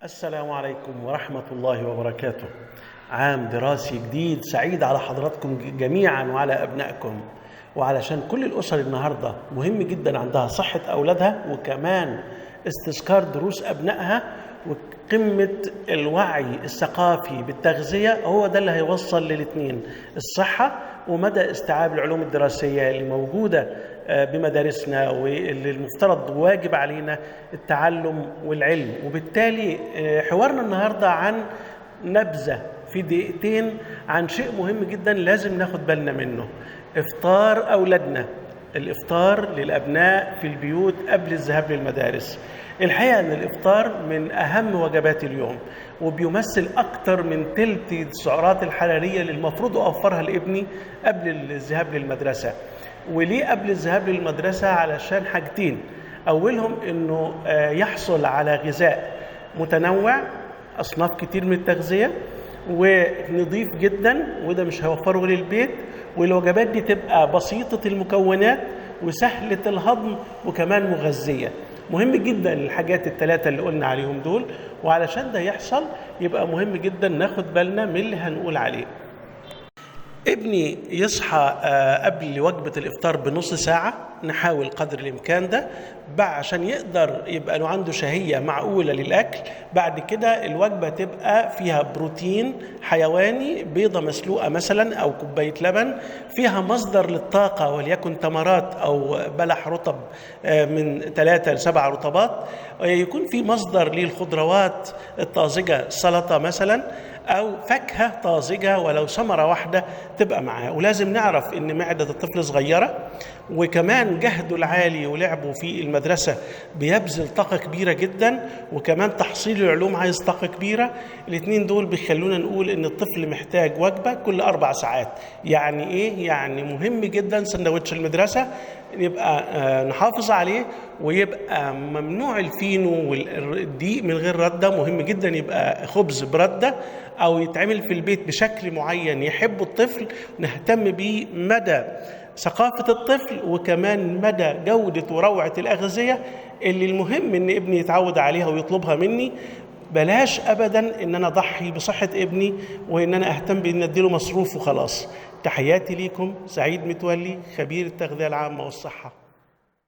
السلام عليكم ورحمة الله وبركاته. عام دراسي جديد سعيد على حضراتكم جميعا وعلى أبنائكم، وعلشان كل الأسر النهاردة مهم جدا عندها صحة أولادها وكمان استذكار دروس أبنائها وقمة الوعي الثقافي بالتغذية، هو ده اللي هيوصل للاتنين، الصحة ومدى استيعاب العلوم الدراسية اللي موجودة بمدارسنا واللي المفترض واجب علينا التعلم والعلم. وبالتالي حوارنا النهاردة عن نبذة في دقيقتين عن شيء مهم جدا لازم ناخد بالنا منه، إفطار أولادنا، الإفطار للأبناء في البيوت قبل الذهاب للمدارس. الحقيقة أن الإفطار من أهم وجبات اليوم، وبيمثل أكتر من تلت السعرات الحرارية اللي المفروض أوفرها لابني قبل الذهاب للمدرسة. وليه قبل الذهاب للمدرسة؟ علشان حاجتين، أولهم أنه يحصل على غذاء متنوع، أصناف كتير من التغذية، ونضيف جدا، وده مش هيوفره للبيت، والوجبات دي تبقى بسيطة المكونات وسهلة الهضم وكمان مغذية. مهم جدا الحاجات الثلاثة اللي قلنا عليهم دول، وعلشان ده يحصل يبقى مهم جدا ناخد بالنا من اللي هنقول عليه. ابني يصحى قبل وجبة الإفطار بنص ساعة، نحاول قدر الإمكان ده عشان يقدر يبقى له عنده شهية معقولة للأكل. بعد كده الوجبة تبقى فيها بروتين حيواني، بيضة مسلوقة مثلا أو كوباية لبن، فيها مصدر للطاقة وليكن تمرات أو بلح رطب من 3 ل7 رطبات، يكون في مصدر للخضروات الطازجة، سلطة مثلا أو فاكهة طازجة ولو ثمرة واحدة تبقى معاه. ولازم نعرف إن معدة الطفل صغيرة، وكمان جهده العالي ولعبه في المدرسة بيبذل طاقة كبيرة جدا، وكمان تحصيل العلوم عايز طاقة كبيرة. الاثنين دول بيخلونا نقول إن الطفل محتاج وجبة كل 4 ساعات. يعني إيه؟ يعني مهم جدا سندوتش المدرسة يبقى نحافظ عليه، ويبقى ممنوع الفينو والدقيق من غير ردة. مهم جدا يبقى خبز بردة أو يتعمل في البيت بشكل معين يحبه الطفل، نهتم بيه مدى ثقافة الطفل وكمان مدى جودة وروعة الأغذية اللي المهم إن ابني يتعود عليها ويطلبها مني. بلاش أبدا إن أنا أضحي بصحة ابني وإن أنا أهتم بإن أديله مصروف وخلاص. تحياتي ليكم، سعيد متولي، خبير التغذية العامة والصحة.